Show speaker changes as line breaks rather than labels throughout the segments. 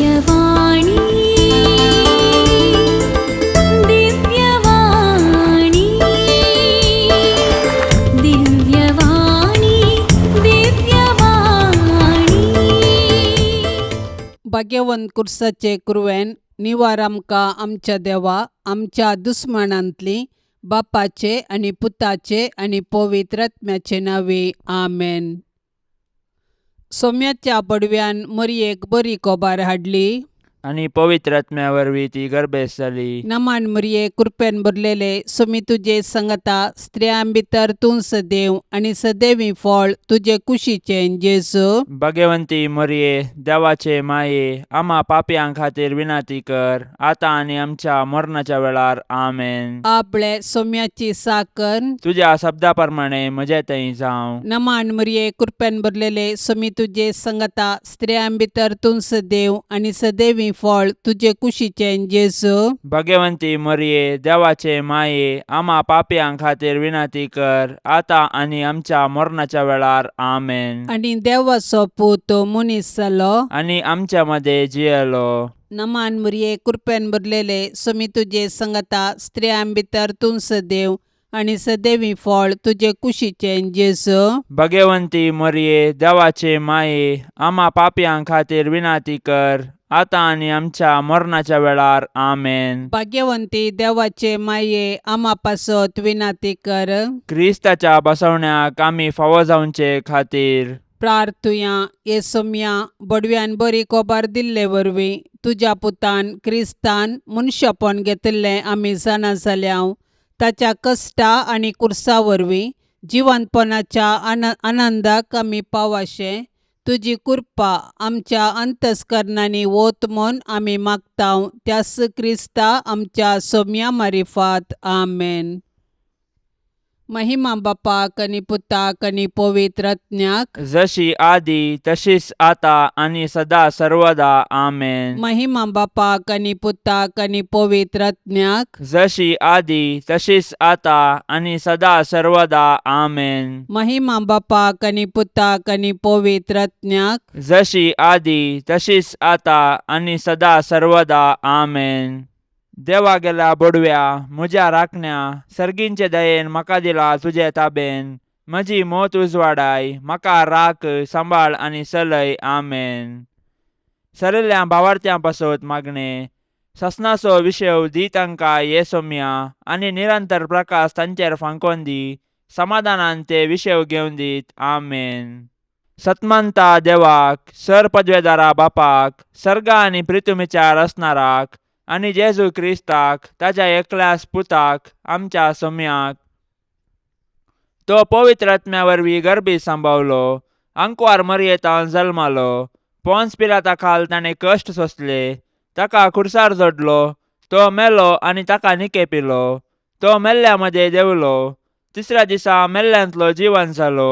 दिव्यवाणी, दिव्यवाणी, दिव्यवाणी, दिव्यवाणी.
भाग्यवंत कुर्साचे कुरवेन निवार आमकां आमच्या देवा आमच्या दुस्मानांतली बापाचे आनी पुताचे आनी पवित्र आत्म्याचे नांवे आमेन. सोम्याच्या बडव्यान मरयेक बरी कोबार हाडली.
आनी पवित्र आत्म्या वरवीं ती गर्भेस्त जाली.
नमान मरये, कृपेन भरलेले, सोमी तुजे संगता, स्त्रियां भितर तूं सदैव आनी सदैवी फळ तुजे कुशीचें जेजू.
भगवंती मरये, देवाचे माये, आमा पापयां खातीर विनंती कर, आतां आनी आमच्या मरणाच्या वेळार. आमेन.
आपले सोम्याची साकर.
तुज्या शब्दा प्रमाणे म्हजे थंय जावं.
नमान मरये, कृपेन भरलेले, सोमी तुजे संगता, स्त्रियां भितर तूं सदैव आनी सदैवी फळ तुजे कुशीचें जेजू.
भगवंती मरये, देवाचे माये, आमा पापयां खातीर विनंती कर, आतां आनी आमच्या मरणाच्या वेळार. आमेन.
आनी देवाचो पूत मनीस जालो.
आनी आमच्या मदें जियेलो.
नमान मरये, कृपेन भरलेले, सोमी तुजे संगता, स्त्रियां भितर तूं सदैव आनी सदैवी फळ तुजे कुशीचें जेजू.
भगवंती मरये, देवाचे माये, आमा पापयां खातीर विनंती कर, आतां आनी आमच्या मरणाच्या वेळार. आमेन.
भाग्यवंती देवाचे माये, आमा पासत विनंती कर.
क्रिस्ताच्या बसवण्याक आमी फावो जावचे खातीर.
प्रार्थुया. हे सोम्या, बडव्यान बरी कोबार दिल्ले वरवीं तुज्या पुतान क्रिस्तान मनशापण घेतिल्लें आमी जाणा जाल्या. ताच्या कश्टा आनी कुर्सा वरवीं जिवंतपणाच्या आनंदाक आमी पावाशें तुजी कृपा आमच्या अंतस्करणांनी वत म्हूण आमी मागता, त्यास क्रिस्ता आमच्या सोम्या मारिफात. आमेन. महिमा बापाक आनी पुताक आनी पवित्र आत्म्याक.
जशी आदी तशीच आता आनी सदा सर्वदा. आमेन.
महिमा बापाक आनी पुताक आनी पवित्र आत्म्याक.
जशी आदी तशीच आता आनी सदा सर्वदा. आमेन.
महिमा बापाक आनी पुताक आनी पवित्र आत्म्याक.
जशी आदी तशीच आता आनी सदा सर्वदा. आमेन. देवा गेल्या बोडव्या, म्हज्या राखण्या, सर्गींचे दयेन म्हाका दिला तुजे ताबेन. म्हजी मोत उजवाडाय, म्हाका राख, सांबाळ आनी चलय. आमेन. सरिल्ल्या भावार्थ्यां पासत मागणें. ससनाचो विशेव दी तांकां ये सोम्या, आनी निरंतर प्रकाश तांचेर फांकोन दी. समाधानान ते विशेव घेवन दीत. आमेन. सतमंता देवाक, सर पदवेदारा बापाक, सर्गा आनी प्रितुमीच्या रचणाराक, आनी जेजू क्रिस्ताक, ताच्या एकल्याच पुताक, आमच्या सोम्याक, तो पवित्र आत्म्या वरवीं गर्भी सांबावलो, आंकवार मरयेतान जल्मालो, पोन्स पिलाता खाल ताणें कश्ट सोंसले, ताका खुर्सार जोडलो, तो मेलो आनी ताका निकेपिलो, तो मेल्ल्या मदें देंवलो, तिसऱ्या दिसा मेल्ल्यांतलो जिवन जालो,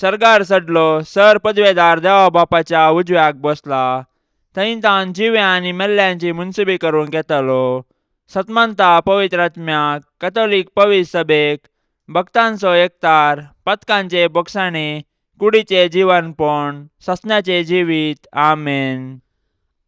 सर्गार चडलो, सर पदवेदार देवा बापाच्या उजव्याक बसला, थंय तावन जिव्या आनी मेल्ल्यांची मुनसुबी करूंक येतालो. सतमंता पवित्र आत्म्याक, कथोलीक पवित्र सभेक, भक्तांचो एकतार, पथकांचे बोगसाणे, कुडीचे जिवनपण, ससण्याचे जिवीत. आमेन.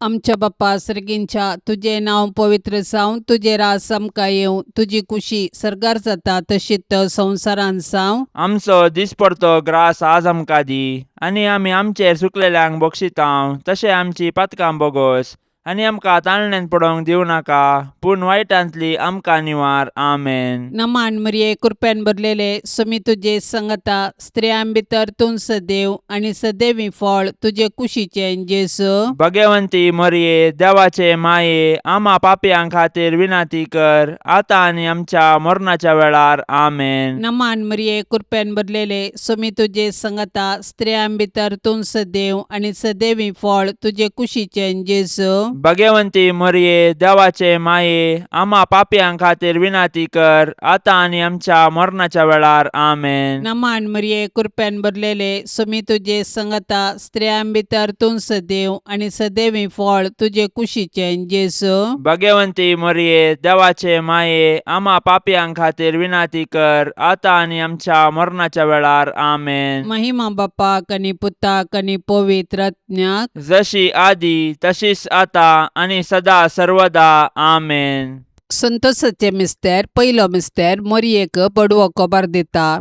आमच्या बाप्पा सर्गींच्या, तुजें नांव पवित्र जावं, तुजें राज आमकां येवं, तुजी कुशी सर्गार जाता तशीच संवसारांत जावं.
आमचो दिसपडतो ग्रास आज आमकां दी, आनी आमी आमचेर चुकलेल्यांक बक्षितांव तशें आमची पातकां बोगोस, आनी आमकां ताळण्यांत पडोवंक दिवं नाका, पूण वायटांतली आमकां निवार. आमेन.
नमान मरिये, कृपेन भरलेले, सुमी तुजे संगता, स्त्रियां भितर तूं सदैव आनी सदैवी फळ तुजे कुशीचें जेजू.
भगवंती मरिये, देवाचे माये, आमा पापयां खातीर विनंती कर, आतां आनी आमच्या मरणाच्या वेळार. आमेन.
नमान मरिये, कृपेन भरलेले, सुमी तुजे संगता, स्त्रियां भितर तूं सदैव आनी सदैवी फळ तुजे कुशीचें जेजू.
भगवंती मोरये देवाचे माये आम्हा पापयां खातीर विनंती कर आतां आनी आमच्या मरणाच्या वेळार. आमेन.
नमान मरिये, कृपेन भरलेले, सुमी तुजे संगता, स्त्रियां भितर तूं सदैव आनी सदैवी फळ तुजे कुशीचें जेजू.
भगवंती मोरये, देवाचे माये, आम्हा पापयां खातीर विनंती कर आतां आनी आमच्या मरणाच्या वेळार. आमेन.
महिमा बापाक आनी पुताक आनी पवित्र आत्म्याक.
जशी आदी तशीच आता आनी सदा सर्वदा. आमेन.
संतोषाचे मिस्तेर. पयलो मिस्तेर, मोरयेक बडवो खबर दिता.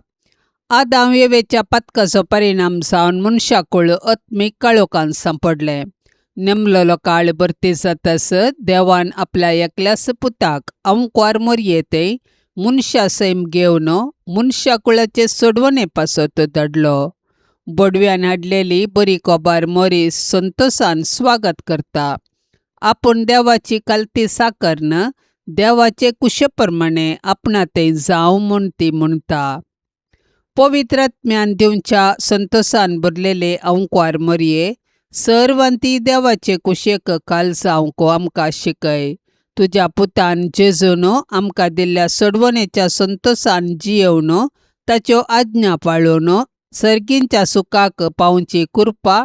आदाम येवेच्या पातकाचो परिणाम जावन मनशाकूळ आत्मीक काळोखान सांपडलें. नेमलेलो काळ भरती जातास देवान आपल्या एकल्याच पुताक अंकवार मोरये ते मनशा सैम घेवन मनशाकुळाचे सोडवणे पासत धाडलो. बडव्यान हाडलेली बरी खबर मोरी संतोषान स्वागत करता. आपूण देवाची कालती साकरन देवाचे कुशे प्रमाणे आपणा तें जावं म्हूण ती म्हणटा. पवित्र आत्म्यान दिवच्या संतोषान भरलेले अंकवार मोरये, सर्वांती देवाचे कुशेक काल जावंक आमकां शिकय. तुज्या पुतान जेजून आमकां दिल्ल्या सोडवणेच्या संतोषान जियेवन ताच्यो आज्ञा पाळून सर्गींच्या सुखाक पावची कृपा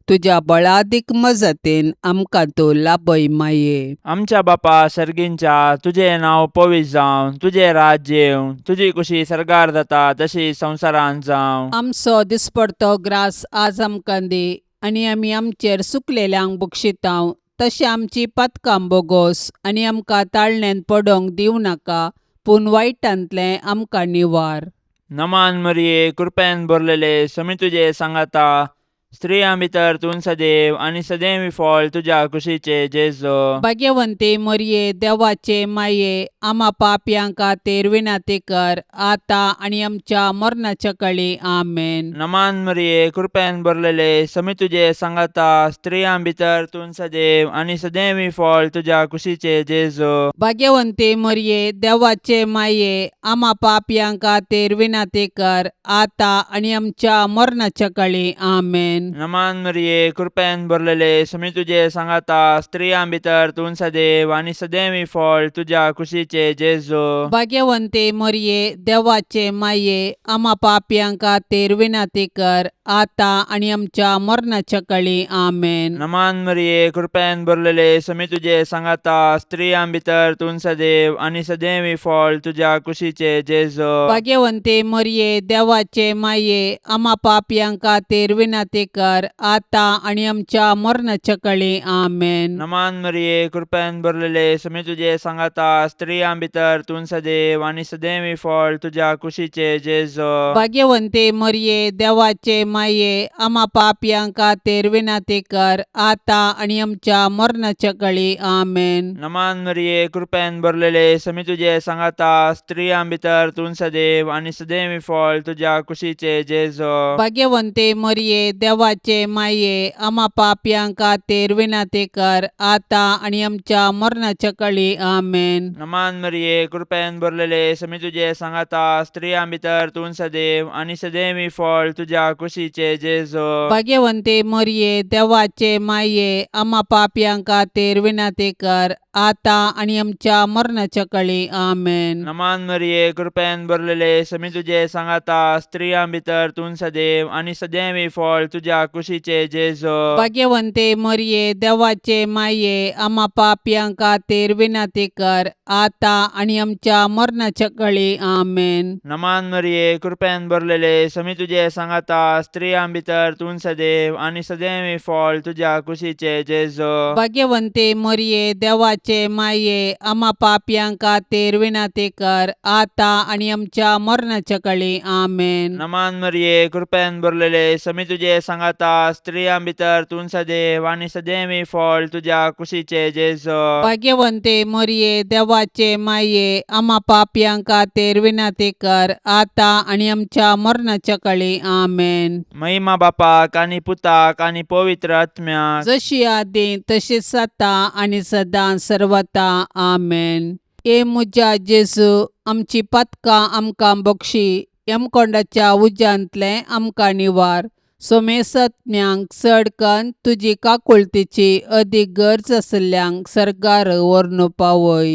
तुज्या बळादीक मजतीन आमकां तूं लाभय माये.
आमच्या बापा सर्गींच्या, तुजें नांव पवित्र जावं, तुजें राज्य येवं, तुजी कुशी सर्गार जाता तशी संवसारांत जावं.
आमचो दिसपडतो ग्रास आज आमकां दी आनी आमी आमचेर सुकलेल्यांक बक्षितांव तशें आमची पातकां बोगोस आनी आमकां ताळण्यांत पडोंक दिवं नाका, पूण वायटांतलें आमकां निवार.
नमान मरिये, कृपेन भरलेले, समी तुजे सांगाता, स्त्रियां भितर तूं सदैव आनी सदैव फळ तुज्या कुशीचे जेजो.
भाग्यवंती मोरये, देवाचे माये, आमा पापयां खातीर विनंती कर आतां आनी आमच्या मरणाच्या कळी. आमेन.
नमान मरिये, कृपेन भरलेले, समी तुजे सांगाता, स्त्रियां भितर तूं सदैव आनी सदैव फळ तुज्या कुशीचे जेजो.
भाग्यवंती मोरये, देवाचे माये, आमा पापयां खातीर विनंती कर आतां आनी आमच्या मरणाच्या कळी. आमेन.
नमान मरिये, कृपेन भरलेले, समी तुजे सांगाता, स्त्रियां भितर तूं सदैव आनी सदैव फळ तुज्या कुशीचे जेजो.
भाग्यवंती मोरये, देवाचे माये, आमा पापयां खातीर विनंती कर आतां आनी आमच्या मरणाच्या कळी. आमेन.
नमान मरिये, कृपेन भरलेले, समी तुजे सांगाता, स्त्रियां भितर तूं सदैव आनी सदैव फळ तुज्या कुशीचे जेजो.
भाग्यवंती मोरये, देवाचे माये, आमा पापयां खातीर विनंती कर आतां आनी आमच्या मरणाच्या कळी. आमेन.
नमान मरिये, कृपेन भरलेले, समी तुजे सांगाता, स्त्रियां भितर तूं सदैव आनी सदैव फळ तुज्या कुशीचे जेजो.
भाग्यवंती मोरये, देवाचे माये, आमा पापयां खातीर विनंती कर आतां आनी आमच्या मरणाच्या कळी. आमेन.
नमान मरिये, कृपेन भरलेले, समी तुजे सांगाता, स्त्रियां भितर तूं सदैव आनी सदैव फळ तुज्या कुशीचे जेजो.
भाग्यवंती मोरये, देवाचे माये, आमा पापयां खातीर विनंती कर आतां आनी आमच्या मरणाच्या कळी. आमेन.
नमान मरिये, कृपेन भरलेले, समी तुजे सांगाता, स्त्रियां भितर तूं सदैव आनी सदैव फळ तुज्या कुशीचे जेजो.
भाग्यवंती मोरये, देवाचे माये, आमा पापयां खातीर विनंती कर आतां आनी आमच्या मरणाच्या कळी. आमेन.
नमान मरिये, कृपेन भरलेले, समी तुजे सांगाता, स्त्रियां भितर तूं सदैव आनी सदैव फळ तुज्या कुशीचे जेजो.
भाग्यवंती मोरये, देवाचे माये, आमा पापयां खातीर विनंती कर आतां आनी आमच्या मरणाच्या कळी. आमेन.
नमान मरिये, कृपेन भरलेले, समी तुजे सांगाता, स्त्रियां भितर तूं सदैव आनी सदैव फळ तुज्या कुशीचे जेजो.
भाग्यवंती मोरये, देवाचे माये, आमा पापयां खातीर विनंती कर आतां आनी आमच्या मरणाच्या कळी. आमेन.
नमान मरिये, कृपेन भरलेले, समी तुजे सांगाता, स्त्रियां भितर तूं सदैव आनी सदैव फळ तुज्या कुशीचे जेजो.
भाग्यवंती मोरये, देवाचे माये, आमा पापयां खातीर विनंती कर आतां आनी आमच्या मरणाच्या कळी. आमेन.
महिमा बापाक आनी पुताक आनी पवित्र आत्म्याक.
जशी आदी तशीच आतां आनी सदां सर्वता. आमेन. ए म्हज्या जेजू, आमची पातकां आमकां बक्षी, यमकोंडाच्या उज्यांतलें आमकां निवार, सोमेसत्म्यांक चड कन्न तुजी काकुळतीची अदीक गरज आशिल्ल्यांक सर्गार व्हरून पावय.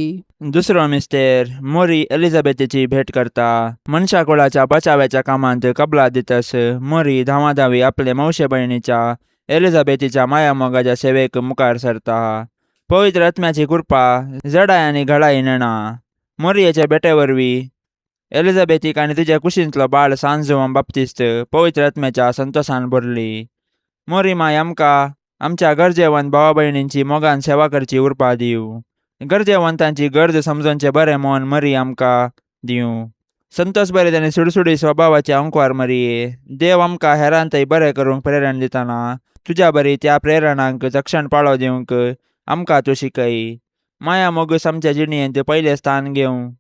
दुसरो मिस्तेर मोरी एलिझाबेथीची भेट करता. मनशा कुळाच्या बचाव्याच्या कामांत कबला दितस मोरी धांवाधांवी आपले मावशे भयणीच्या एलिझाबेथीच्या मायामोगाच्या सेवेक मुखार सरता. पवित्र आत्म्याची कृपा जडाय आनी घडाय नेणा. मोरयेच्या भेटे वरवीं एलिझाबेथीक आनी तिच्या कुशींतलो बाळ सान जुवान बाप्तिस्त पवित्र आत्म्याच्या संतोसान भरली. मोरी माय आमकां आमच्या गरजेवंत भावा भयणींची मोगान सेवा करची उर्बा दिवं. गरजेवंतांची गरज समजोवचें बरें मन मरी आमकां दिवं. संतोस बरें आनी सुडसुडी स्वभावाचे अंकवार मरये, देव आमकां हेरांतय बरें करूंक प्रेरण दितना तुज्या बरी त्या प्रेरणांक तक्षण पाळो दिवंक आमकां तूं शिकय. माया मोगूस आमच्या जिणेंत पयलें स्थान घेवं.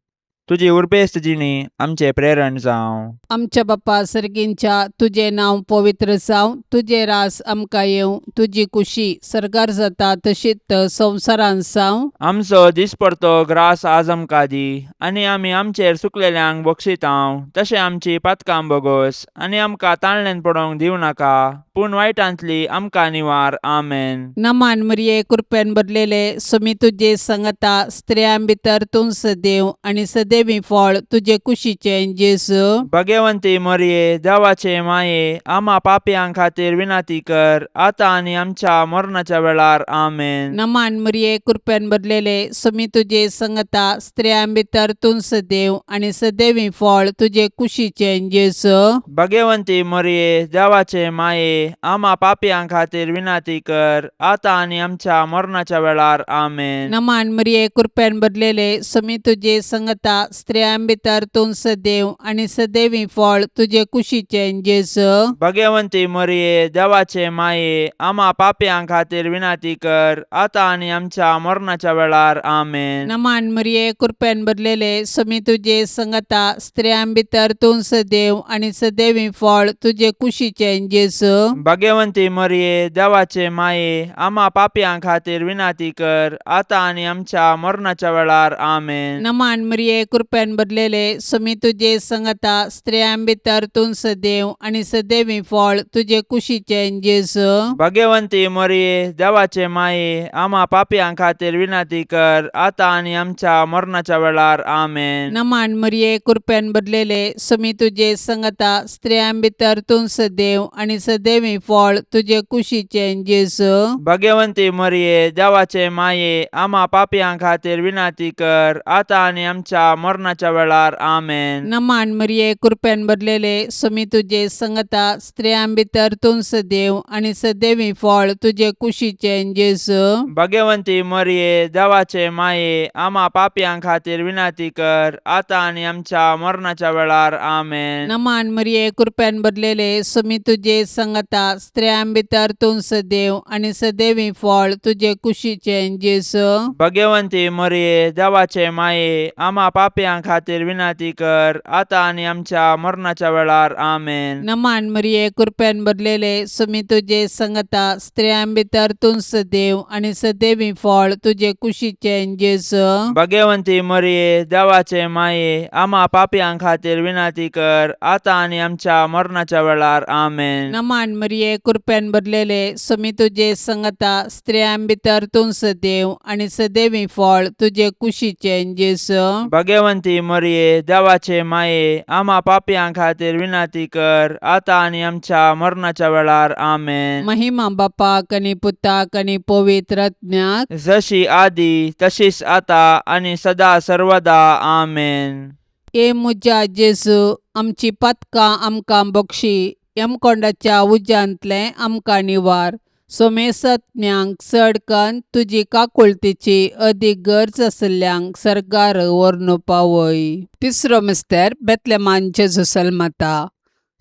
तुजी उर्बेस्त जिणी आमचें प्रेरण जावं.
आमच्या बापा सर्गींच्या तुजें नांव पवित्र जावं, तुजें रास आमकां येवं, तुजी कुशी सर्गार जाता तशीच संवसारांत जावं.
आमचो दिसपडतो ग्रास आज आमकां दी आनी आमी आमचेर चुकलेल्यांक बक्षितांव तशें आमची पातकां बोगोस आनी आमकां ताणल्यान पडोवंक दिवं नाका पूण वायटांतली आमकां निवार. आमेन.
नमान मरिये, कृपेन भरलेले, सुमी तुजे संगता, स्त्रियां भितर तूं सदैव आनी सदैवी फळ तुजे कुशीचें जेजू.
भगवंती मोरये, देवाचे माये, आमा पापयां खातीर विनंती कर आतां आनी आमच्या मरणाच्या वेळार. आमेन.
नमान मरिये, कृपेन भरलेले, सुमी तुजे संगता, स्त्रियां भितर तूं सदैव आनी सदैवी फळ तुजे कुशीचें जेजू.
भगवंती मोरये, देवाचे माये, आमा पापयां खातीर विनंती कर आतां आनी आमच्या मरणाच्या वेळार. आमेन.
नमान मरिये, कृपेन भरलेले, सुमी तुजे संगता, स्त्रियां भितर तूं सदैव आनी सदैवी फळ तुजे कुशीचें जेजू.
भगवंती मोरये, देवाचे माये, आमा पापयां खातीर विनंती कर आतां आनी आमच्या मरणाच्या वेळार. आमेन.
नमान मरिये, कृपेन भरलेले, सुमी तुजे संगता, स्त्रियां भितर तूं सदैव आनी सदैवी फळ तुजे कुशीचें जेजू.
भगवंती मोरये, देवाचे माये, आमा पापयां खातीर विनंती कर आतां आनी आमच्या मरणाच्या वेळार. आमेन.
नमान मरिये, कृपेन भरलेले, सुमी तुजे संगता, स्त्रियां भितर तूं सदैव आनी सदैवी फळ तुजे कुशीचें जेजू.
भगवंती मोरये, देवाचे माये, आमा पापयां खातीर विनंती कर आतां आनी आमच्या मरणाच्या वेळार. आमेन.
नमान मरिये, कृपेन भरलेले, सुमी तुजे संगता, स्त्रियां भितर तूं सदैव आनी सदैवी फळ तुजे कुशीचें जेजू.
भगवंती मोरये, देवाचे माये, आमा पापयां खातीर विनंती कर आतां आनी आमच्या मरणाच्या वेळार. आमेन.
नमान मरिये, कृपेन भरलेले, सुमी तुजे संगता, स्त्रियां भितर तूं सदैव आनी सदैवी फळ तुजे कुशीचें जेजू.
भगवंती मोरये, देवाचे माये, आमा पापयां खातीर विनंती कर आतां आनी आमच्या मरणाच्या वेळार. आमेन.
नमान मरिये, कृपेन भरलेले, सुमी तुजे संगता, स्त्रियां भितर तूं सदैव आनी सदैवी फळ तुजे कुशीचें जेजू.
भगवंती मोरये, देवाचे माये, आमा पापयां खातीर विनंती कर आतां आनी आमच्या मरणाच्या वेळार. आमेन.
नमान मरिये, कृपेन भरलेले, सुमी तुजे संगता, स्त्रियां भितर तूं सदैव आनी सदैवी फळ तुजे कुशीचें जेजू.
भगवंती मोरये, देवाचे माये, आमा पापयां खातीर विनंती कर आतां आनी आमच्या मरणाच्या वेळार. आमेन.
नमान मरिये, कृपेन भरलेले, सुमी तुजे संगता, स्त्रियां भितर तूं सदैव आनी सदैवी फळ तुजे कुशीचें जेजू.
भगवंती मोरये, देवाचे माये, आमा पापयां खातीर विनंती कर आतां आनी आमच्या मरणाच्या वेळार. आमेन.
महिमा बापाक आनी पुताक आनी पवित्र आत्म्याक.
जशी आदी तशीच आता आनी सदा सर्वदा. आमेन.
ए म्हज्या जेजू, आमची पातकां आमकां बक्षी, यमकोंडाच्या उज्यांतलें आमकां निवार, सोमेसत्म्यांक चड कन्न तुजी काकुळतीची अदीक गरज आशिल्ल्यांक सर्गार व्हरून पावय. तिसरो मिस्तेर बेतलेमान जेजू जल्मता.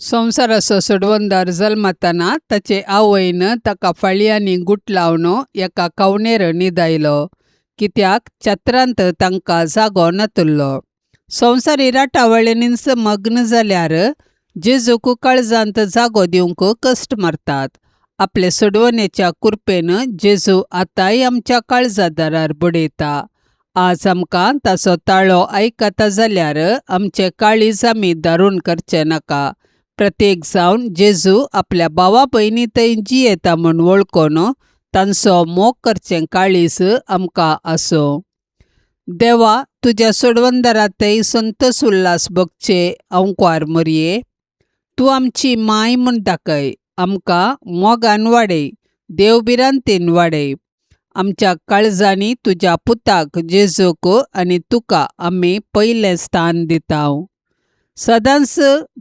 संवसाराचो सोडवणदार जल्मतना ताचे आवयन ताका फाळयांनी गुटलावन एका कवणेर न्हिदायलो, कित्याक छत्रांत तांकां जागो नातुल्लो. संवसारी राटावळींनीच मग्न जाल्यार जेजूक काळजांत जागो दिवंक कश्ट मारतात. आपले सोडवणेच्या कुरपेन जेजू आतांय आमच्या काळजा दारार बडयता. आज आमकां ताचो ताळो आयकता जाल्यार आमचे काळीज आमी दारून करचें नाका. प्रत्येक जावन जेजू आपल्या भावा भयणी थंय जियेता म्हूण वळखून तांचो मोग करचें काळीज आमकां आसूं. देवा, तुज्या सोडवंदरातय संतोस उल्हास भोगचे अंकवार मोरये, तूं आमची माय म्हूण दाखय. आमकां मोगान वाडय, देवभिरांतेन वाडय. आमच्या काळजांनी तुज्या पुताक जेजूक आनी तुका आमी पयलें स्थान दिता. सदांच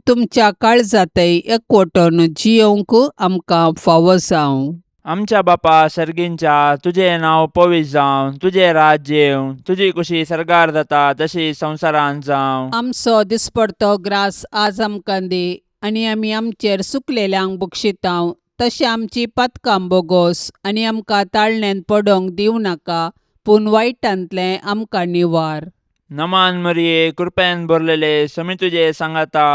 तुमच्या काळजांतय एकवटून जियोवंक आमकां फावो जावं.
आमच्या बापा सर्गींच्या, तुजें नांव पवित्र जावं, तुजें राज्य येवं, तुजी कुशी सर्गार जाता तशी संवसारांत जावं.
आमचो दिसपडतो ग्रास आज आमकां दी आनी आमी आमचेर सुकलेल्यांक बक्षितांव तशें आमची पातकां बोगोस आनी आमकां ताळण्यांत पडोंक दिवं नाका, पूण वायटांतलें आमकां निवार.
नमान मरिये, कृपेन भरलेले, समी तुजे सांगाता,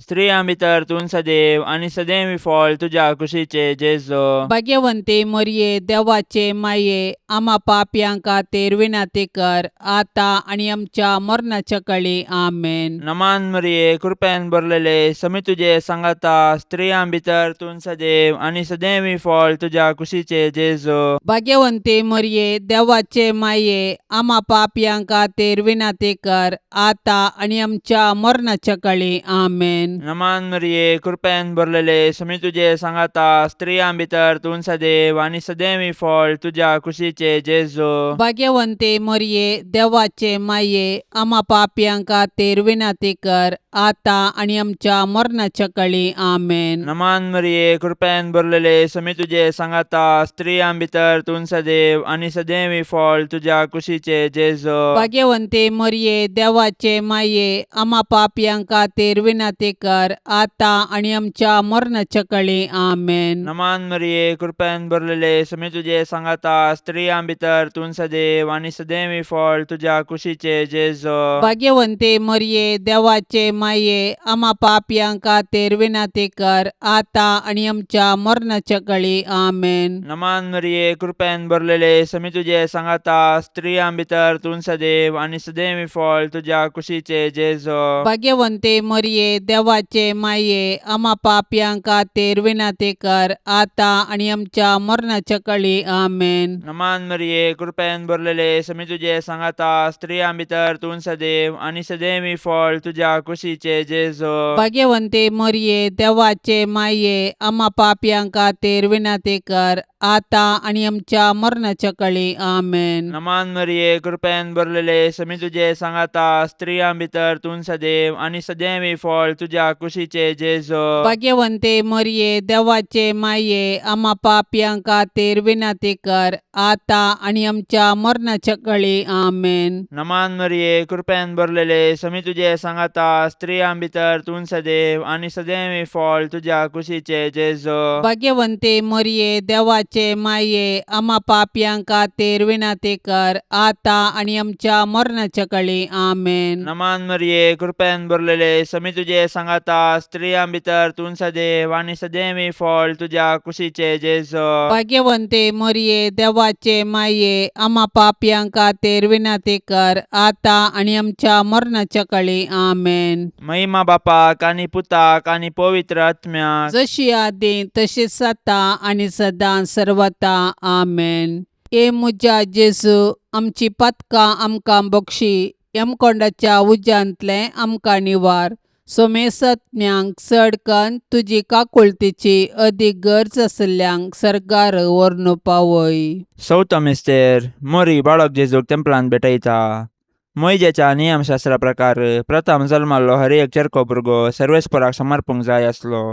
स्त्रियां भितर तूं सदैव आनी सदैव फळ तुज्या कुशीचे जेजो.
भाग्यवंती मोरये, देवाचे माये, आमा पापयां खातीर विनंती कर, आतां आनी आमच्या मरणाच्या कळी. आमेन.
नमान मरिये, कृपेन भरलेले, समी तुजे सांगाता, स्त्रियां भितर तूं सदैव आनी सदैव फळ तुज्या कुशीचे जेजो.
भाग्यवंती मोरये, देवाचे माये, आमा पापयां खातीर विनंती कर, आतां आनी आमच्या मरणाच्या कळी. आमेन.
नमान मरिये, कृपेन भरलेले, समी तुजे सांगाता, स्त्रियां भितर तूं सदैव आनी सदैव फळ तुज्या कुशीचे जेजो.
भाग्यवंती मोरये, देवाचे माये, आमा पापयां खातीर विनंती कर, आतां आनी आमच्या मरणाच्या कळी. आमेन.
नमान मरिये, कृपेन भरलेले, समी तुजे सांगाता, स्त्रियां भितर तूं सदैव आनी सदैव फळ तुज्या कुशीचे जेजो.
भाग्यवंती मोरये, देवाचे माये, आमा पापयां खातीर विनंती कर, आतां आनी आमच्या मरणाच्या कळी. आमेन.
नमान मरिये, कृपेन भरलेले, समी तुजे सांगाता, स्त्रियां भितर तूं सदैव आनी सदैव फळ तुज्या कुशीचे जेजो.
भाग्यवंती मोरये, देवाचे माये, आमा पापयां खातीर विनंती कर, आतां आनी आमच्या मरणाच्या कळी. आमेन.
नमान मरिये, कृपेन भरलेले, समी तुजे सांगाता, स्त्रियां भितर तूं सदैव आनी सदैव फळ तुज्या कुशीचे जेजो.
भाग्यवंती मोरये, देवाचे माये, आमा पापयां खातीर विनंती कर, आतां आनी आमच्या मरणाच्या कळी. आमेन.
नमान मरिये, कृपेन भरलेले, समी तुजे सांगाता, स्त्रियां भितर तूं सदैव आनी सदैव फळ तुज्या कुशीचे जेजो.
भाग्यवंती मोरये, देवाचे माये, आमा पापयां खातीर विनंती कर, आतां आनी आमच्या मरणाच्या कळी. आमेन.
नमान मरिये, कृपेन भरलेले, समी तुजे सांगाता, स्त्रियां भितर तूं सदैव आनी सदैव फळ तुज्या कुशीचे जेजो.
भाग्यवंती मोरये, देवाचे माये, आमा पापयां खातीर विनंती कर, आतां आनी आमच्या मरणाच्या कळी. आमेन.
नमान मरिये, कृपेन भरलेले, समी तुजे सांगाता, स्त्रियां भितर तूं सदैव आनी सदैव फळ तुज्या कुशीचे जेजो.
भाग्यवंती मोरये, देवाचे माये, आमा पापयां खातीर विनंती कर, आतां आनी आमच्या मरणाच्या कळी. आमेन.
नमान मरिये, कृपेन भरलेले, समी तुजे सांगाता, स्त्रियां भितर तूं सदैव आनी सदैव फळ तुज्या कुशीचे जेजो.
भाग्यवंती मोरये, देवाचे माये, आमा पापयां खातीर विनंती कर, आतां आनी आमच्या मरणाच्या कळी. आमेन.
महिमा बापाक आनी पुताक आनी पवित्र आत्म्याक,
जशी आदी तशीच आतां आनी सदां सर्वता. आमेन. ए म्हज्या जेजू, आमची पातकां आमकां बक्षी, यमकोंडाच्या उज्यांतलें आमकां निवार, सोमेसत्म्यांक चड कन्न तुजी काकुळतीची अदीक गरज आशिल्ल्यांक सर्गार व्हरून पावय.
चवथो मिस्तेर, मोरी बाळक जेजूक तेंपलांत भेटयता. मोयजेच्या नियमशास्त्रा प्रकार प्रथम जल्माल्लो हर एक चेरको भुरगो सर्वेस्पराक समर्पूंक जाय आसलो.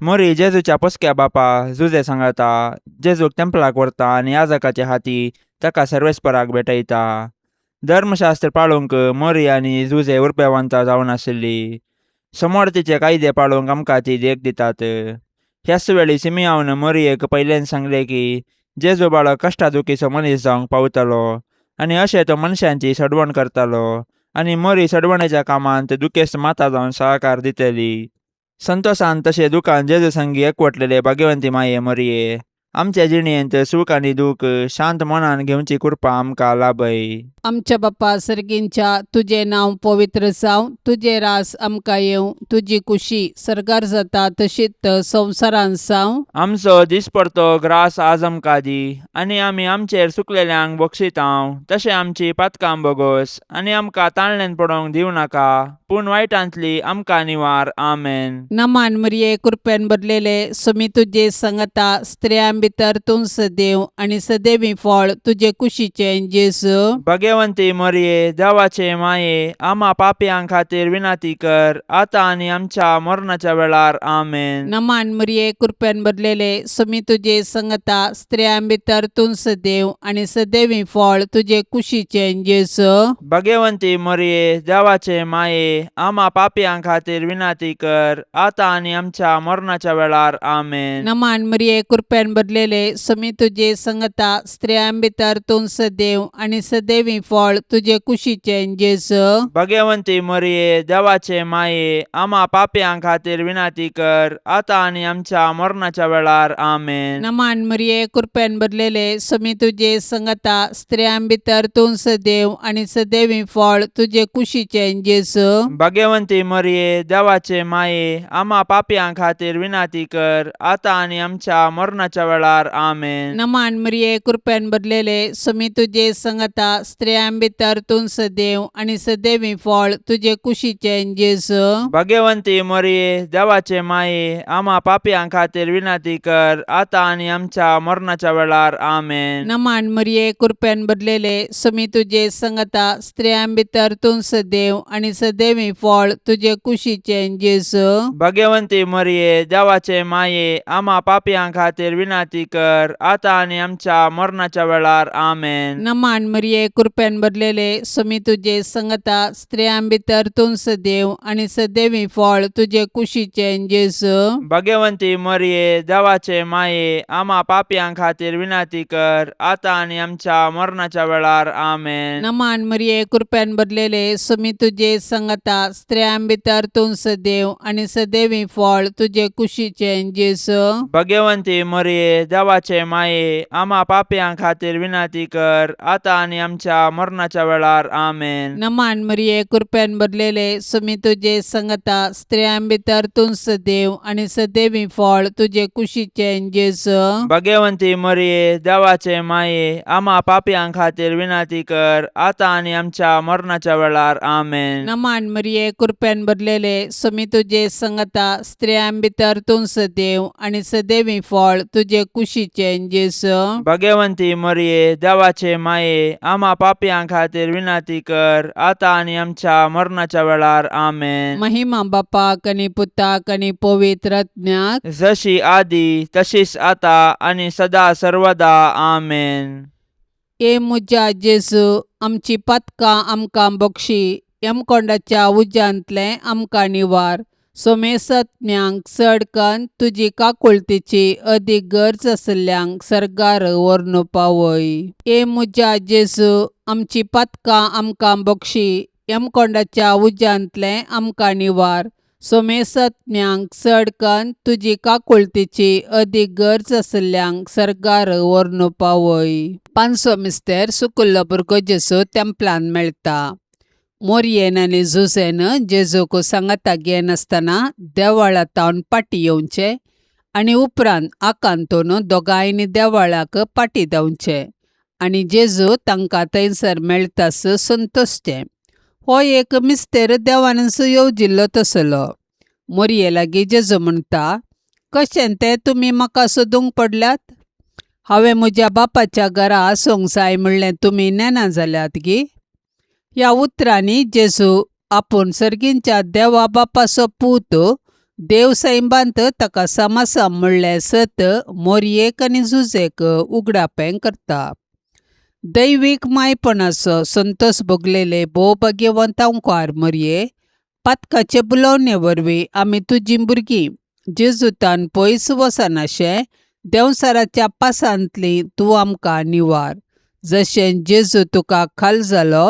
मोरी जेजूच्या पोसक्या बापा जुजे सांगाता जेजूक तेंपलाक व्हरता आनी याजकाचे हाती ताका सर्वेस्पराक भेटयता. धर्मशास्त्र पाळूंक मोरी आनी जुजे उर्बेवंत जावन आशिल्ली. समोर तिचे कायदे पाळूंक आमकां ती देख दितात. ह्याच वेळी सिमियावन मोरयेक पयल्यान सांगले की जेजू बाळक कश्टा दुखीचो मनीस जावंक पावतलो आनी अशें तो मनशांची सडवण करतालो आनी मोरी सडवणेच्या कामांत दुखेस्त माता जावन सहकार दितली. संतोसान तशें दुकान जेजू संगी एकवटलेले भाग्यवंती माये मोरये, आमच्या जिणेंत सूख आनी दूख शांत मनान घेवची कृपा आमकां लाभय.
आमच्या बापा सर्गींच्या तुजें नांव पवित्र जावं, तुजें रास आमकां येवं, तुजी कुशी सर्गार जाता तशीच संवसारांत जावं.
आमचो दिसपडतो ग्रास आज आमकां दी आनी आमी आमचेर चुकलेल्यांक बक्षितांव तशें आमची पातकां बोगोस आनी आमकां ताळण्यान पडोवंक दिवं नाका पूण वायटांतली आमकां निवार. आमेन.
नमान मरिये, कृपेन भरलेले, सुमी तुजे संगता, स्त्रियां भितर तूं सदैव आनी सदैवी फळ तुजे कुशीचें जेजू.
भगवंती मरिये, देवाचे माये, आमा पापयां खातीर विनंती कर आतां आनी आमच्या मरणाच्या वेळार. आमेन.
नमान मरिये, कृपेन भरलेले, सुमी तुजे संगता, स्त्रियां भितर तूं सदैव आनी सदैवी फळ तुजे कुशीचें जेजू.
भगवंती मरिये, देवाचे माये, आमा पापयां खातीर विनंती कर आतां आनी आमच्या मरणाच्या वेळार. आमेन.
नमान मरिये, कृपेन भरलेले, सुमी तुजे संगता, स्त्रियां भितर तूं सदैव आनी सदैवी फळ तुजे कुशीचें जेजू.
भगवंती मरिये, देवाचे माये, आमा पापयां खातीर विनंती कर आतां आनी आमच्या मरणाच्या वेळार. आमेन.
नमान मरिये, कृपेन भरलेले, सुमी तुजे संगता, स्त्रियां भितर तूं सदैव आनी सदैवी फळ तुजे कुशीचें जेजू.
भगवंती मरिये, देवाचे माये, आमा पापयां खातीर विनंती कर आतां आनी आमच्या मरणाच्या वेळार. आमेन.
नमान मरिये, कृपेन भरलेले, सुमी तुजे संगता, स्त्रियां भितर तूं सदैव आनी सदैवी फळ तुजे कुशीचें जेजू.
भगवंती मरिये, देवाचे माये, आमा पापयां खातीर विनंती कर आतां आनी आमच्या मरणाच्या वेळार. आमेन.
नमान मरिये, कृपेन भरलेले, सुमी तुजे संगता, स्त्रियां भितर तूं सदैव आनी सदैवी फळ तुजे कुशीचें जेजू.
भगवंती मरिये, देवाचे माये, आमा पापयां खातीर विनंती कर आतां आनी आमच्या मरणाच्या वेळार. आमेन.
नमान मरिये, कृपेन भरलेले, सुमी तुजे संगता, स्त्रियां भितर तूं सदैव आनी सदैवी फळ तुजे कुशीचें जेजू.
भगवंती मरिये, देवाचे माये, आमा पापयां खातीर विनंती कर आतां आनी आमच्या मरणाच्या वेळार. आमेन.
नमान मरिये, कृपेन भरलेले, सुमी तुजे संगता, स्त्रियां भितर तूं सदैव आनी सदैवी फळ तुजे कुशीचें जेजू.
भगवंती मरिये, देवाचे माये, आमा पापयां खातीर विनंती कर आतां आनी आमच्या मरणाच्या वेळार. आमेन.
नमान मरिये, कृपेन भरलेले, सुमी तुजे संगता, स्त्रियां भितर तूं सदैव आनी सदैवी फळ तुजे कुशीचें जेजू.
भगवंती मरिये, देवाचे माये, आमा पापयां खातीर विनंती कर आतां आनी आमच्या मरणाच्या वेळार. आमेन.
नमान मरिये, कृपेन भरलेले, सुमी तुजे संगता, स्त्रियां भितर तूं सदैव आनी सदैवी फळ तुजे कुशीचें जेजू.
भगवंती मरिये, देवाचे माये, आमा पापयां खातीर विनंती कर आतां आनी आमच्या मरणाच्या वेळार. आमेन.
महिमा बापाक आनी पुताक आनी पवित्र आत्म्याक.
जशी आदी तशीच आता आनी सदा सर्वदा. आमेन.
ए म्हज्या जेजू, आमची पातकां आमकां बक्षी, यमकोंडाच्या उज्यांतलें आमकां निवार, सोमेसत्म्यांक चडकन तुजी काकुळतीची अदीक गरज आशिल्ल्यांक सर्गार व्हरून पावय. ए म्हज्या जेजू, आमची पातकां आमकां बक्षी, यमकोंडाच्या उज्यांतलें आमकां निवार, सोमेसत्म्यांक चडकन तुजी काकुळतीची अदीक गरज आशिल्ल्यांक सर्गार व्हरून पावय. पांचवो मिस्तेर, सुकुल्लो भुरगो जेजू तेंपलान मेळटा. मोरयेन आनी जुझेन जेजूक सांगाता घेनासतना देवळा तावन फाटीं येवचें आनी उपरांत आकांतून दोगांयनी देवळाक फाटीं धांवचें आनी जेजू तांकां थंयसर मेळटास संतोशचें. हो एक मिस्तेर देवानच येवजिल्लो तसलो. मोरये लागीं जेजू म्हणटा, कशें तें तुमी म्हाका सोदूंक पडल्यात? हांवें म्हज्या बापाच्या घरा आसूंक जाय म्हणलें तुमी नेणा जाल्यात गी? ह्या उतरांनी जेजू आपूण सर्गींच्या देवा बापाचो पूत, देव सैबांत ताका समासा म्हणलें सत मोरयेक आनी जुजेक उगडापें करता. दैवीक मायपणाचो संतोश भोगलेले भोव भाग्यवंत अंकार मोरये, पातकाचे बुलोवणे वरवीं आमी तुजीं भुरगीं जेजुतान पयस वचनाशें देंवचाराच्या पासांतली तूं आमकां निवार. जशें जेजू तुका खाल जालो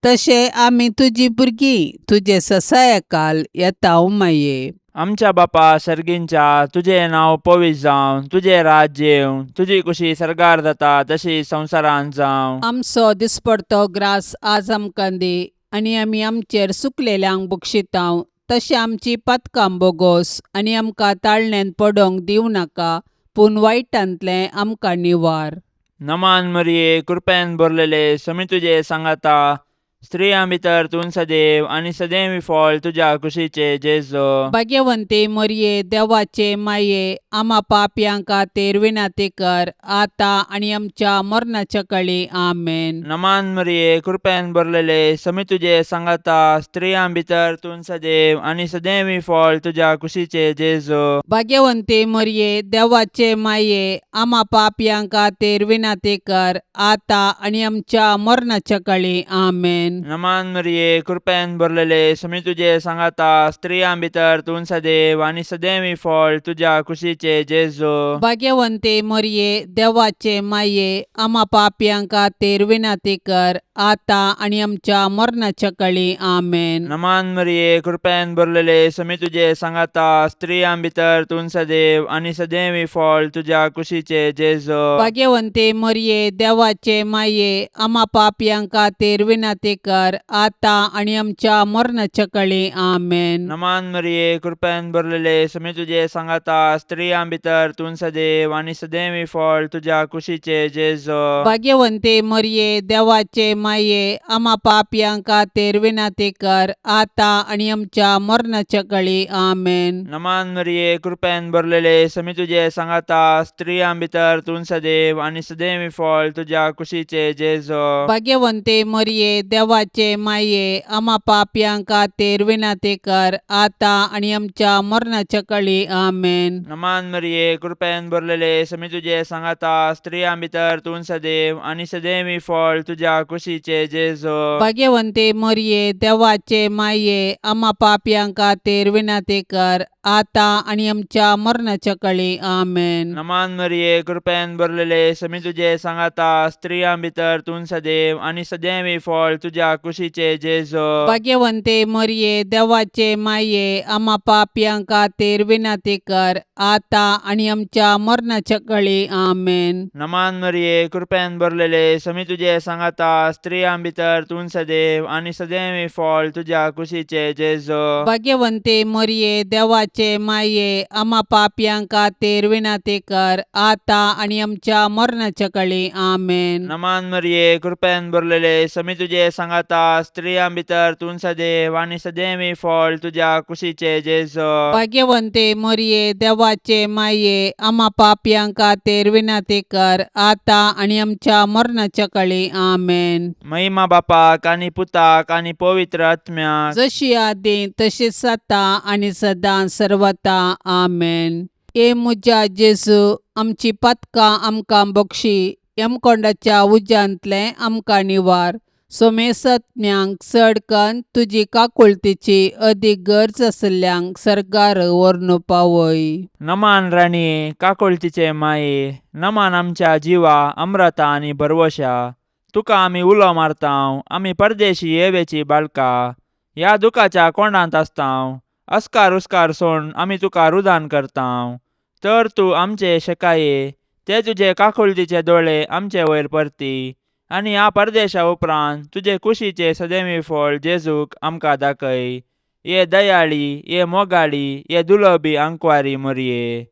तशें आमी तुजी भुरगीं तुजे ससायकाल येता माये.
आमच्या बापा सर्गींच्या तुजें नांव पवित्र जावं, तुजें राज्य येवं, तुजी कुशी सर्गार जाता तशी संवसारांत जावं.
आमचो दिसपडतो ग्रास आज आमकां दी आनी आमी आमचेर सुकलेल्यांक बक्षितांव तशें आमची पातकां बोगोस आनी आमकां ताळण्यांत पडोंक दिवं नाका पूण वायटांतलें आमकां निवार.
नमान मरिये, कृपेन भरलेले, समी तुजे सांगाता, स्त्रियां भितर तूं सदैव आनी सदैव फळ तुज्या कुशीचे जेजो.
भाग्यवंती मरये, देवाचे माये, आमा पापयां खातीर विनंती कर आतां आनी आमच्या मरणाच्या कळी. आमेन.
नमान मरिये, कृपेन भरलेले, समी तुजे सांगाता, स्त्रियां भितर तूं सदैव आनी सदैव फळ तुज्या कुशीचे जेजो.
भाग्यवंती मरये, देवाचे माये, आमा पापयां खातीर विनंती कर आतां आनी आमच्या मरणाच्या कळी. आमेन.
नमान मरिये, कृपेन भरलेले, समी तुजे सांगाता, स्त्रियां भितर तूं सदैव आनी सदैव फळ तुज्या कुशीचे जेजो.
भाग्यवंती मरये, देवाचे माये, आमा पापयां खातीर विनंती कर आतां आनी आमच्या मरणाच्या कळी. आमेन.
नमान मरिये, कृपेन भरलेले, समी तुजे सांगाता, स्त्रियां भितर तूं सदैव आनी सदैव फळ तुज्या कुशीचे जेजो.
भाग्यवंती मरये, देवाचे माये, आमा पापयां खातीर विनंती कर आतां आनी आमच्या मरणाच्या कळी. आमेन.
नमान मरिये, कृपेन भरलेले, समी तुजे सांगाता, स्त्रियां भितर तूं सदैव आनी सदैव फळ तुज्या कुशीचे जेजो.
भाग्यवंती मरये, देवाचे माये, आमा पापयां खातीर विनंती कर आतां आनी आमच्या मरणाच्या कळी. आमेन.
नमान मरिये, कृपेन भरलेले, समी तुजे सांगाता, स्त्रियां भितर तूं सदैव आनी सदैव फळ तुज्या कुशीचे जेजो.
भाग्यवंती मरये, देवाचे माये, आमा पापयां खातीर विनंती कर आतां आनी आमच्या मरणाच्या कळी. आमेन.
नमान मरिये, कृपेन भरलेले, समी तुजे सांगाता, स्त्रियां भितर तूं सदैव आनी सदैव फळ तुज्या कुशीचे जेजो.
भाग्यवंती मरये, देवाचे माये, आमा पापयां खातीर विनंती कर आतां आनी आमच्या मरणाच्या कळी. आमेन.
नमान मरिये, कृपेन भरलेले, समी तुजे सांगाता, स्त्रियां भितर तूं सदैव आनी सदैव फळ तुज्या कुशीचे जेजो.
भाग्यवंती मरये, देवाचे माये, आमा पापयां खातीर विनंती कर आतां आनी आमच्या मरणाच्या कळी. आमेन.
नमान मरिये, कृपेन भरलेले, समी तुजे सांगाता, स्त्रियां भितर तूं सदैव आनी सदैव फळ तुज्या कुशीचे जेजो.
भाग्यवंती मरये, देवाचे माये, आमा पापयां खातीर विनंती कर आतां आनी आमच्या मरणाच्या कळी. आमेन.
नमान मरिये, कृपेन भरलेले, समी तुजे सांगाता, स्त्रियां भितर तूं सदैव आनी सदैव फळ तुज्या कुशीचे जेजो.
भाग्यवंती मरये, देवाचे माये, आमा पापयां खातीर विनंती कर आतां आनी आमच्या मरणाच्या कळी. आमेन.
महिमा बापाक आनी पुताक आनी पवित्र आत्म्याक,
जशी आदी तशीच आतां आनी सदां सर्वता. आमेन. हे म्हज्या जेजू, आमची पातकां आमकां बक्षी, यमकोंडाच्या उज्यांतलें आमकां निवार, सोमेसत्म्यांक चड कन्न तुजी काकुळतीची अदीक गरज आशिल्ल्यांक सर्गार व्हरून पावय.
नमान राणये, काकुळतीचे माये, नमान आमच्या जिवा अम्रता आनी भरवशा, तुका आमी उलो मारतांव, आमी परदेशी येवेची बाळका, ह्या दुखाच्या कोंडांत आसतांव, अस्कार उस्कार सोड आमी तुका रुदान करतांव, तर तूं आमचे शेकाये ते तुजे काकुळतीचे दोळे आमचे वयर परती आनी ह्या परदेशा उपरांत तुजे कुशीचे सदैवी फळ जेजूक आमकां दाखय. ये दयाळी, ये मोगाळी, ये दुलबी आंकवारी मोरये,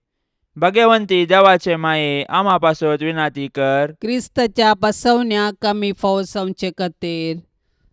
भगवंती देवाचे माये, आमा पासत विनाती कर.
क्रिस्ताच्या बसवण्याक आमी फावसावचे खातीर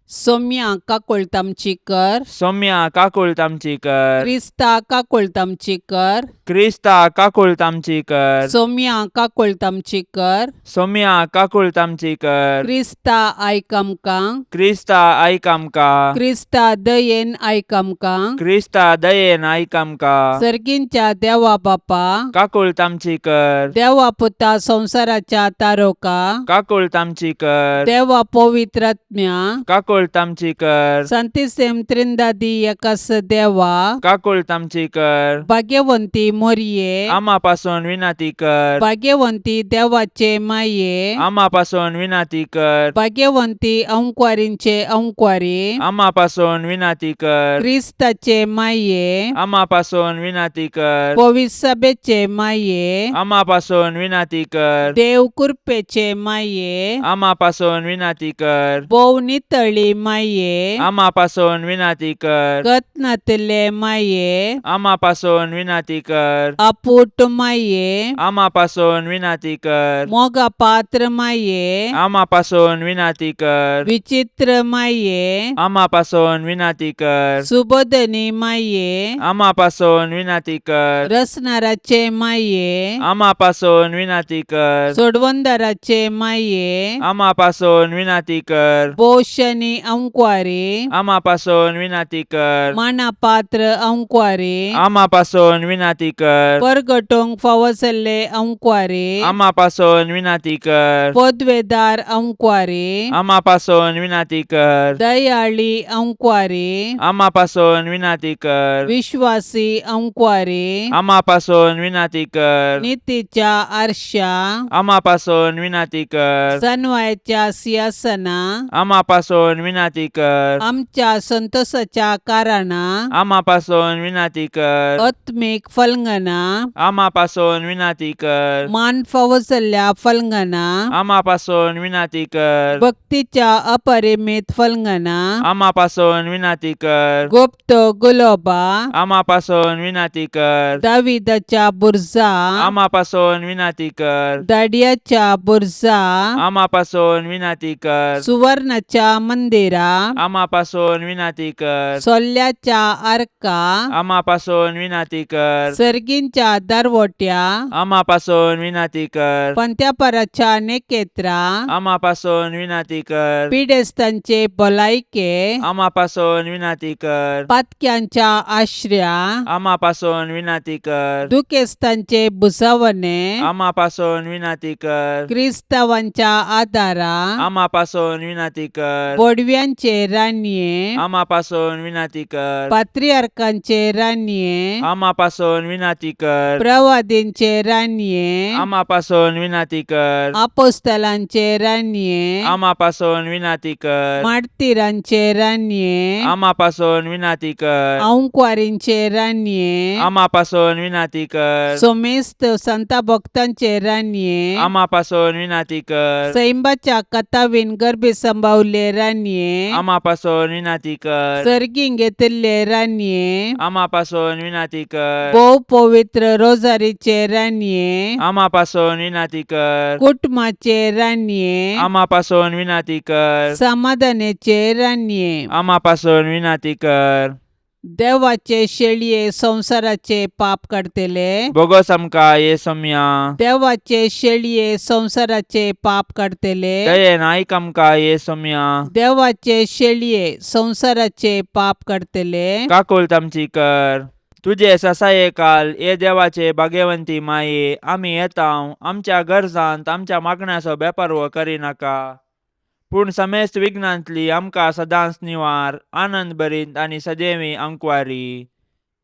सोम्या काकुळट आमची कर.
सौम्या काकुळट आमची कर.
क्रिस्ता काकुळट आमची कर.
क्रिस्ता काकुळट आमची कर.
सोम्या काकुळट आमची कर.
सौम्या काकुळट आमची कर.
क्रिस्ता आयक आमकां.
क्रिस्ता आयक आमकां.
क्रिस्ता दयेन आयक आमकां.
क्रिस्ता दयेन आयक आमकां.
सर्गींच्या देवा बापा,
काकुळट आमची कर.
देवा पुता संवसाराच्या तारोका,
काकुळट आमची कर.
देवा पवित्रात्म्या,
काकुळट काकुळट आमची कर.
सांतिसेम त्रिंदादी एकास देवा,
काकुळट आमची कर.
भाग्यवंती मोरये,
आमा पासून विनंती कर.
भाग्यवंती देवाचे माये,
आमा पासून विनंती कर.
भाग्यवंती अंकवारींचे अंकवारी,
आमा पासून विनंती कर.
क्रिस्ताचे माये,
आमा पासून विनंती कर.
पविसभेचे माये,
आमा पासून विनंती कर.
देव कृपेचे माये,
आमा पासून विनंती कर.
भोव नितळी माये,
आमा पासून विनंती कर.
गतनातले माये,
आमा पासून विनंती कर.
अपूट माये,
आमा पासून विनंती कर.
मोगा पात्र माये,
आमा पासून विनंती कर.
विचित्र माये,
आमा पासून विनंती कर.
सुबोधनी माये,
आमा पासून विनंती कर.
रसनाराचे माये,
आमा पासून विनंती कर.
सोडवंदाराचे माये,
आमा पासून विनंती कर.
पोषणी अंकवारी,
आमा पासून विनंती कर.
मानापात्र अंकवारी,
आमा पासून विनंती कर.
परगटोंक फावो जाल्ले अंकवारी,
आमा पासून विनंती कर.
पदवेदार अंकवारी,
आमा पासून विनंती कर.
दयाळी अंकवारी,
आमा पासून विनंती कर.
विश्वासी अंकवारी,
आमा पासून विनंती कर.
नितीच्या आरशा,
आमा पासून विनंती कर.
सनवायच्या सिंहासना,
आमा पासून विनंती कर.
आमच्या संतोषाच्या कारणा,
आमा पासून विनंती कर.
आत्मीक फलंगना,
आमा पासून विनंती कर.
मान फावो जाल्ल्या फलंगना,
आमा पासून विनंती कर.
भक्तीच्या अपरिमित फलंगना,
आमा पासून विनंती कर.
गुप्त गुलोबा,
आमा पासून विनंती कर.
दाविदाच्या बुर्जा,
आमा पासून विनंती कर.
दाडियाच्या बुर्जा,
आमा पासून विनंती कर.
सुवर्णाच्या मंदिरा,
आमा पासून विनंती कर.
सोल्ल्याच्या आर्का,
आमा पासून विनंती कर.
सर्गींच्या दारवट्या,
आमा पासून विनंती कर.
पंत्यापराच्या नेकेत्रा,
आमा पासून विनंती कर.
पिडेस्तांचे भलायके,
आमा पासून विनंती कर.
पातक्यांच्या आश्र्या,
आमा पासून विनंती कर.
दुखेस्तांचे भुसावणे,
आमा पासून विनंती कर.
क्रिस्तावांच्या आदारा,
आमा पासून विनंती कर.
बोडव्यांचे रानये,
आमा पासून विनंती कर.
पात्रियार्कांचे रानये,
आमा पासून विनंती कर.
प्रवादींचे रानये,
आमा पासून विनंती कर.
आपोस्तलांचे रानये,
आमा पासून विनंती कर.
मार्तीरांचे रानये,
आमा पासून विनंती कर.
अंकवारींचे रानये,
आमा पासून विनंती कर.
सोमेस्त संता भक्तांचे रानये,
आमा पासून विनंती कर.
सैंबाच्या कथावीन गर्भी संभावले रानये,
आमा पासून विनंती कर.
सर्गीं घेतिल्ले रानये,
आमा पासून विनंती कर.
भोव पवित्र रोजारीचे रानये,
आमा पासून विनंती कर.
कुटुंबाचे रानये,
आमा पासून विनंती कर.
समाधानाचे रानये,
आमा पासून विनंती कर.
देवाचे शेळये संवसाराचे पाप काडतले,
बोगस आमकां ये सोम्या.
देवाचे शेळये संवसाराचे पाप काडतले,
दयेन आयक आमकां ये सोम्या.
देवाचे शेळये संवसाराचे पाप काडतले,
काकुळट आमची कर. तुजे ससाये काल ये देवाचे भाग्यवंती माये, आमी येता आमच्या गरजांत आमच्या मागण्याचो बेपारवो करिनाका, पूण समेस्त विघ्नांतली आमकां सदांच निवार, आनंद भरीत आनी सदैवी अंकवारी.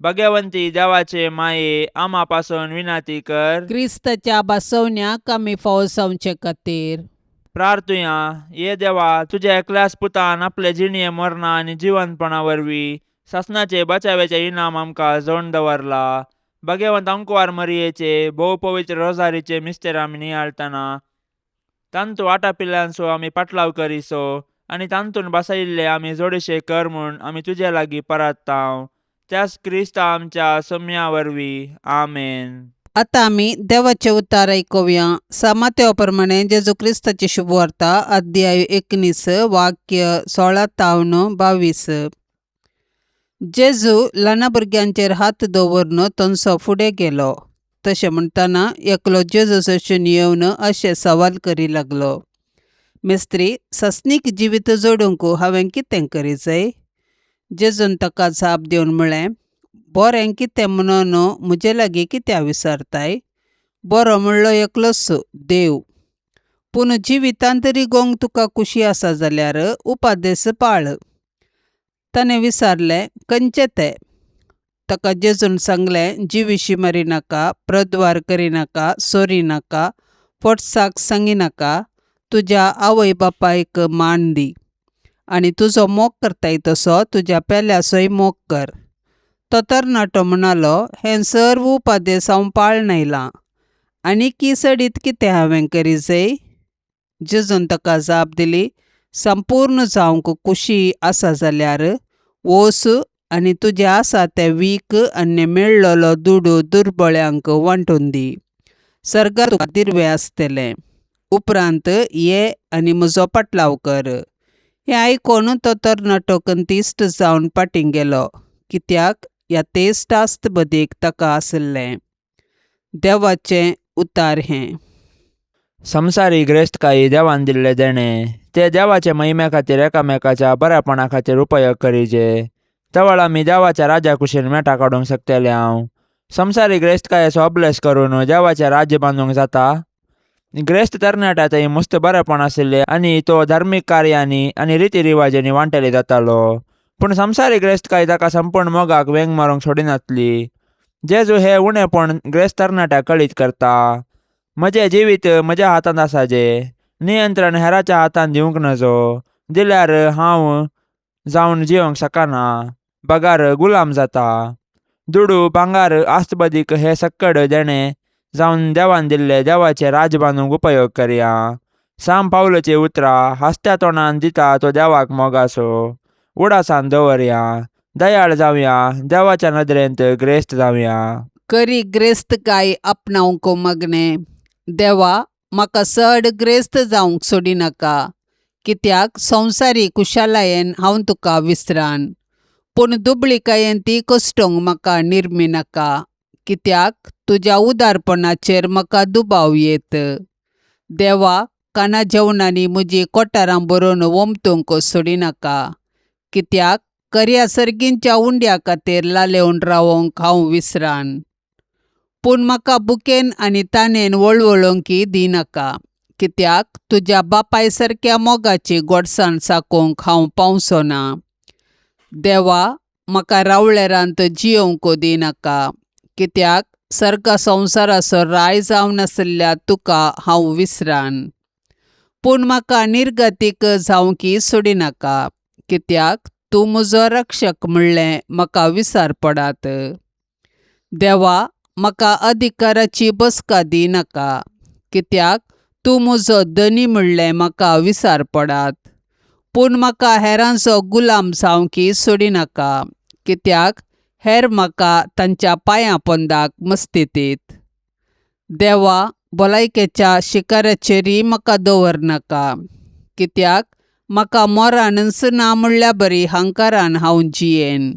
भाग्यवंती देवाचे माये, आमा पासून विनंती कर.
क्रिस्ताच्या बसवण्याक आमी फावो जावचे खातीर.
प्रार्थुया. ये देवा, तुज्या एकल्याच पुतान आपले जिणये मरणा आनी जिवंतपणा वरवीं सासणाचे बचाव्याचे इनाम आमकां जोडून दवरला. भाग्यवंत अंकवार मरियेचे भोव पवित्र रोजारीचे मिस्तेर आमी नियाळटना तांतू आटापिल्ल्यांचो आमी पाटलाव करिसो आनी तांतून बसयिल्ले आमी जोडशे कर म्हूण आमी तुजे लागीं परात्तांव, त्याच क्रिस्ता आमच्या सम्या वरवीं. आमेन.
आतां आमी देवाचें उतार आयकुया. सामात्या प्रमाणे जेजू क्रिस्ताची शुभवार्ता, अध्याय 19, वाक्य 16 तावन 22. जेजू ल्हाना भुरग्यांचेर हात दवरून थंयसो फुडें गेलो. तशें म्हणटना एकलो जेजू सरसून येवन अशें सवाल करी लागलो, मिस्त्री, सस्नीक जिवीत जोडूंक हांवें कितें करी जाय? जेजून ताका जाप दिवन म्हळें, बरें कितें म्हणून म्हजे लागीं कित्याक विचारताय? बरो म्हणलो एकलोच देव. पूण जिवितांत रिगोवंक तुका खुशी आसा जाल्यार उपादेस पाळ. ताणें विचारलें, खंयचे ते? ताका जेजून सांगलें, जिविशी मारिनाका, प्रद्वार करिनाका, चोरिनाका, फटसाक सांगिनाका, तुज्या आवय बापायक मान दी आनी तुजो मोग करताय तसो तुज्या पेल्याचोय मोग कर. तो तरणाटो म्हणालो, हें सर्व उपादेस हांव पाळून आयलां, आनीकी चडीत कितें हांवें करी जाय? जेजून ताका जाप दिली, संपूर्ण जावंक खुशी आसा जाल्यार वच आनी तुजें आसा तें वीक आनी मेळ्ळलो दुडू दुर्बळ्यांक वांटून दी. सर्गार तुका दिर्वें आसतलें. उपरांत ये आनी म्हजो पाटलाव कर. हें आयकून तो तरणाटो कंतिश्ट जावन फाटीं गेलो, कित्याक ह्या तेश्ट आस्त बदीक ताका आशिल्लें. देवाचें उतार हें.
संवसारी ग्रेस्तकाय देवान दिल्लें देणें ते देवाचे महिमे खातीर एकामेकाच्या बऱ्यापणा खातीर उपयोग करीजे. तवळ आमी देवाच्या राजा कुशीन मेटां काडूंक शकतले. हांव संवसारी ग्रेस्तकायेचो अभ्यास करून देवाचें राज्य बांदूंक जाता. ग्रेस्त तरणाट्या थंय मस्त बरेपण आशिल्लें आनी तो धार्मीक कार्यांनी आनी रिती रिवाजांनी वांटेली जातालो. पूण संवसारी ग्रेस्तकाय ताका संपूर्ण मोगाक वेंग मारूंक सोडिनासली. जेजू हें उणेपण ग्रेस्त तरणाट्याक कळीत करता. म्हजें जिवीत म्हज्या हातांत आसा जे नियंत्रण हेराच्या हातांत दिवंक नजो. दिल्यार हांव जावन जिवंक शकना, बगार गुलाम जाता. दुडू भांगार आस्तबदीक हे सक्कड देणें जावन देवान दिल्ले देवाचें राज बांदूंक उपयोग करया. साम पावलाची उतरां हांसत्या तोंडान दिता तो देवाक मोगासो. उडासान दवरया, दयाळ जावया, देवाच्या नदरेंत ग्रेस्त जावया.
करी ग्रेस्तकाय आपणावंक मागणें. देवा, म्हाका चड ग्रेस्त जावंक सोडिनाका, कित्याक संवसारी कुशालायेन हांव तुका विसरान. पूण दुबळिकायेन ती कश्टोवंक म्हाका निर्मिनाका, कित्याक तुज्या उदारपणाचेर म्हाका दुबाव येत. देवा, काना जेवणांनी म्हजी कोठारां भरून ओमतूंक सोडिनाका, कित्याक कर्या सर्गींच्या उंड्या खातीर लालेवन रावोंक हांव विसरान. पूण म्हाका बुकेन आनी तानेन वळवळोंकी दिनाका, कित्याक तुज्या बापाय सारक्या मोगाची गोडसाण चाखूंक हांव पावचो ना. देवा, म्हाका रावळेरांत जियोवंक दिनाका, कित्याक सर्ग संवसाराचो राय जावन आशिल्ल्या तुका हांव विसरान. पूण म्हाका निर्गतीक जावंकी सोडिनाका, कित्याक तूं म्हजो रक्षक म्हणलें म्हाका विसार पडात. देवा, म्हाका अधिकाराची बसका दिनाका, कित्याक तूं म्हजो धनी म्हणलें म्हाका विसार पडात. पूण म्हाका हेरांचो गुलाम जावंकी सोडिनाका, कित्याक हेर म्हाका तांच्या पांयां पोंदाक मस्तीतीत. देवा, भलायकेच्या शिकाराचेरय म्हाका दवरनाका, कित्याक म्हाका मोरानच ना म्हणल्या बरी हंकारान हांव जियेन.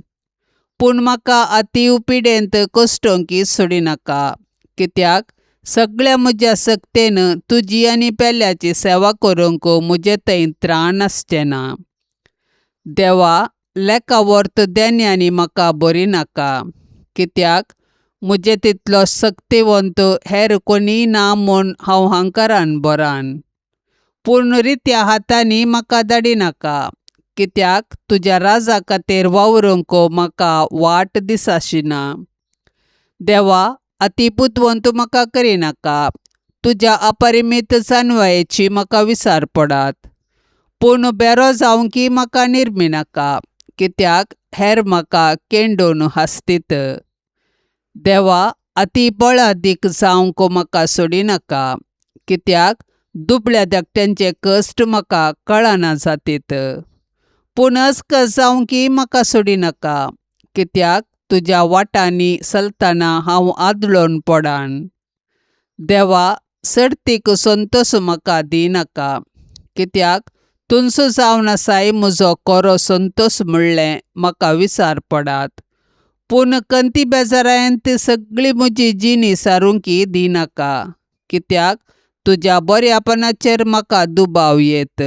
पूण म्हाका अतीव पिडेंत कश्टोंकी सोडिनाका, कित्याक सगळ्या म्हज्या सक्तेन तुजी आनी पेल्याची सेवा करूंक म्हजे थंय त्राण आसचें ना. देवा, लेखावर्त देण्यांनी म्हाका बरी नाका, कित्याक म्हजे तितलो सक्तिवंत हेर कोणीय ना म्हूण हांव हंकारान बरान. पूण रित्या हातांनी म्हाका धाडिनाका, कित्याक तुज्या राजा खातीर वावरूंक म्हाका वाट दिसाशी ना. देवा, अती बुदवंत म्हाका करिनाका, तुज्या अपरिमीत जाणवायेची म्हाका विसार पडात. पूण बेरो जावंकी म्हाका निर्मिनाका, कित्याक हेर म्हाका केंडून हांसतीत. देवा, अती बळादीक जावंक म्हाका सोडिनाका, कित्याक दुबळ्या धाकट्यांचे कश्ट म्हाका कळना जातीत. पूण अस्कस जावंकी म्हाका सोडिनाका, कित्याक तुज्या वाटांनी चलतना हांव आदळून पडान. देवा, सडतीक संतोस म्हाका दिनाका, कित्याक तुमचो जावन आसाय म्हजो कोरो संतोस म्हणलें म्हाका विसार पडात. पूण कंती बेजारायन ती सगळी म्हजी जिणी सारुंकी दिनाका, कित्याक तुज्या बऱ्यापणाचेर म्हाका दुबाव येत.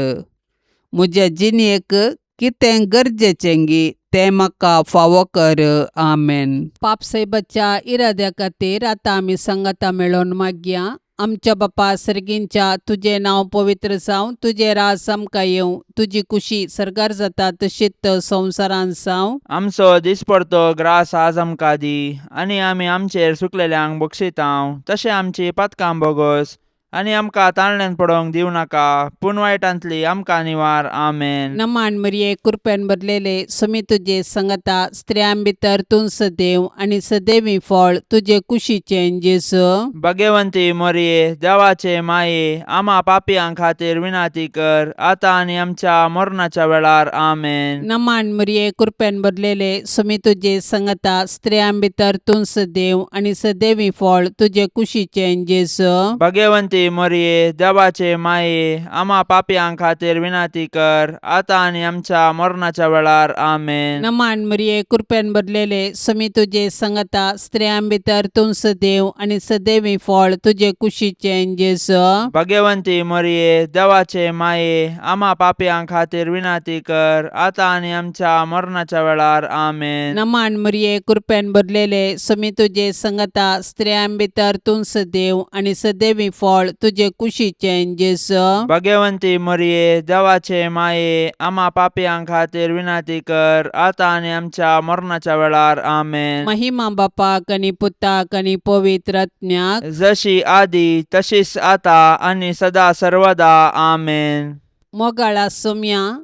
म्हज्या जिणेक कितें गरजेचें गी तें म्हाका फावो कर. आमेन. पापसाहेबाच्या इराद्या खातीर आतां आमी सांगाता मेळोवन मागया. आमच्या बापा सर्गींच्या तुजें नांव पवित्र जावं, तुजें राज आमकां येवं, तुजी कुशी सर्गार जाता तशीच संवसारांत जावं.
आमचो दिसपडतो ग्रास आज आमकां दी आनी आमी आमचेर सुकलेल्यांक बक्षितांव तशें आमची पातकां बोगस आनी आमकां ताळण्यान पडोवंक दिवं नाका पूण वायटांतली आमकां निवार. आमेन.
नमान मरिये, कृपेन भरलेले, सुमी तुजे संगता, स्त्रियां भितर तूं सदैव आनी सदैवी फळ तुजे कुशीचें जेजू.
भगवंती मोरये, देवाचे माये, आमा पापयां खातीर विनंती कर आतां आनी आमच्या मरणाच्या वेळार. आमेन.
नमान मरिये, कृपेन भरलेले, सुमी तुजे संगता, स्त्रियां भितर तूं सदैव आनी सदैवी फळ तुजे कुशीचें जेजू.
भगवंती मोरये, देवाचे माये, आमा पापयां खातीर विनंती कर आतां आनी आमच्या मरणाच्या वेळार. आमेन.
नमान मरिये, कृपेन भरलेले, सुमी तुजे संगता, स्त्रियां भितर तूं सदैव आनी सदैवी फळ तुजे कुशीचें जेजू.
भगवंती मोरये, देवाचे माये, आमा पापयां खातीर विनंती कर आतां आनी आमच्या मरणाच्या वेळार. आमेन.
नमान मरिये, कृपेन भरलेले, सुमी तुजे संगता, स्त्रियां भितर तूं सदैव आनी सदैवी फळ तुजे कुशीचें जेजू.
भगवंती मोरये, देवाचे माये, आमा पापयां खातीर विनंती कर आतां आनी आमच्या मरणाच्या वेळार. आमेन.
महिमा बापाक आनी पुताक आनी पवित्र आत्म्याक.
जशी आदी तशीच आता आनी सदा सर्वदा. आमेन.
मोगाळा सोम्या,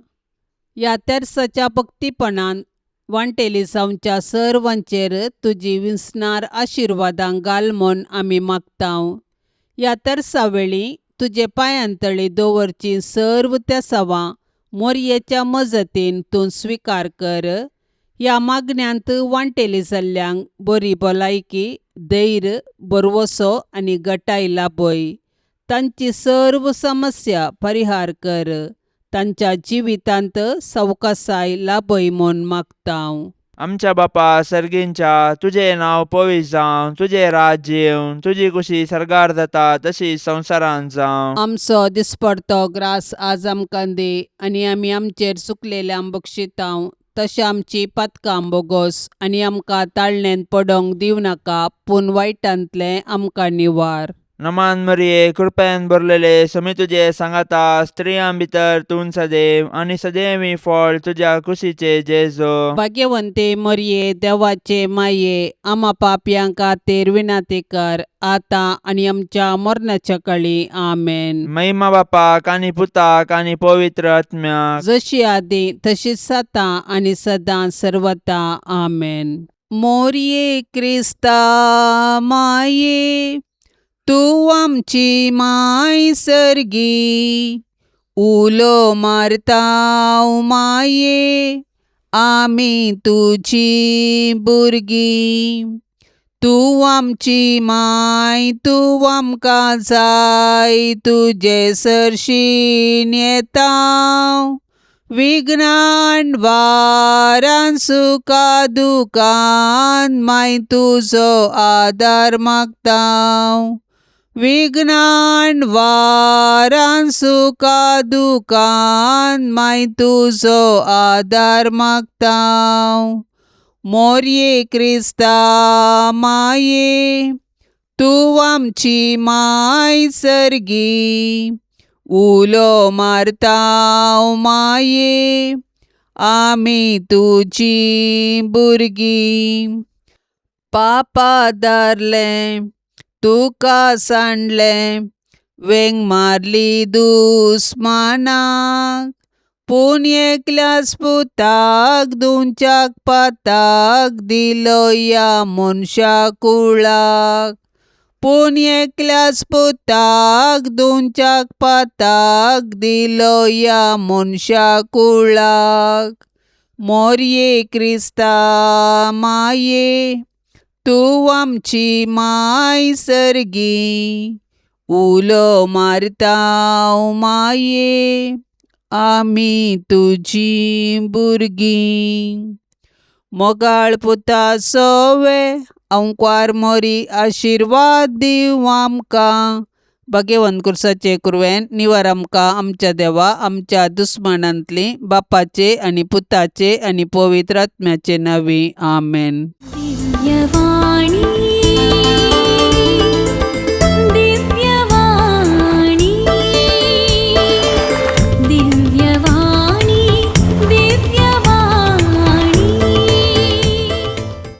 ह्या तेर्साच्या भक्तीपणान वांटेली जावच्या सर्वांचेर तुजी विसणार आशिर्वादां घाल म्हूण आमी मागतांव. ह्या तेर्सा वेळी तुजे पांयांतळी दवरची सर्व तेसावां मोरयेच्या मजतीन तूं स्विकार कर. ह्या मागण्यांत वांटेली जाल्ल्यांक बरी भलायकी, धैर्य, भरवसो आनी गटाय लाभय. तांची सर्व समस्या परिहार कर. तांच्या जिवितांत सवकासाय लाभय म्हूण मागतांव.
आमच्या बापा सर्गींच्या, तुजें नांव पवित्र जावं, तुजें राज्य येवं, तुजी कुशी सर्गार जाता तशी संवसारांत जावं.
आमचो दिसपडतो ग्रास आज आमकां दी आनी आमी आमचेर चुकलेल्यांक बक्षितांव तशें आमची पातकां बोगोस आनी आमकां ताळणेंत पडोंक दिवं नाका पूण वायटांतलें आमकां निवार.
नमान मरिये, कृपेन भरलेले, समी तुजे सांगाता, स्त्रियां भितर तूं सदैव आनी सदैवी फळ तुज्या कुशीचे जेजो.
भाग्यवंते मरिये, देवाचे माये, आमा पापयां खातीर विनंती कर आतां आनी आमच्या मरणाच्या कळी. आमेन.
महिमा बापाक आनी पुताक आनी पवित्र आत्म्याक.
जशी आदी तशीच आतां आनी सदां सर्वता. आमेन. मोरये क्रिस्ता माये, तूं आमची माय सर्गी, उलो मारता माये, आमी तुजी भुरगीं. तूं आमची माय, तूं आमकां जाय, तुजे सरशीन येता, विघ्नान वारान सुखा दुखान माय तुजो आदार मागता. विघ्नान वारान सुखा दुखान माय तुजो आदार मागता. मोरये क्रिस्ता माये, तूं आमची माय सर्गी, उलो मारता माये, आमी तुजी भुरगीं. पापा धरलें तुका सांडलें, वेंग मारली दुस्मानाक, पूण एकल्याच पुताक दिवच्याक पाताक दिलो ह्या मनशा कुळाक. पूण एकल्याच पुताक दिवच्याक पाताक दिलो ह्या मनशा कुळाक. मोरये क्रिस्ता माये, तूं आमची माय सर्गी, उलो मारता माये, आमी तुजी भुरगीं. मोगाळ पुता सोवे अंकवार मोरी आशिर्वाद दिवं आमकां. भाग्यवंत कुर्साचे कुरवेन निवार आमकां आमच्या देवा आमच्या दुस्मानांतली, बापाचे आनी पुताचे आनी पवित्र आत्म्याचे नांवी. आमेन.
दिव्यवाणी.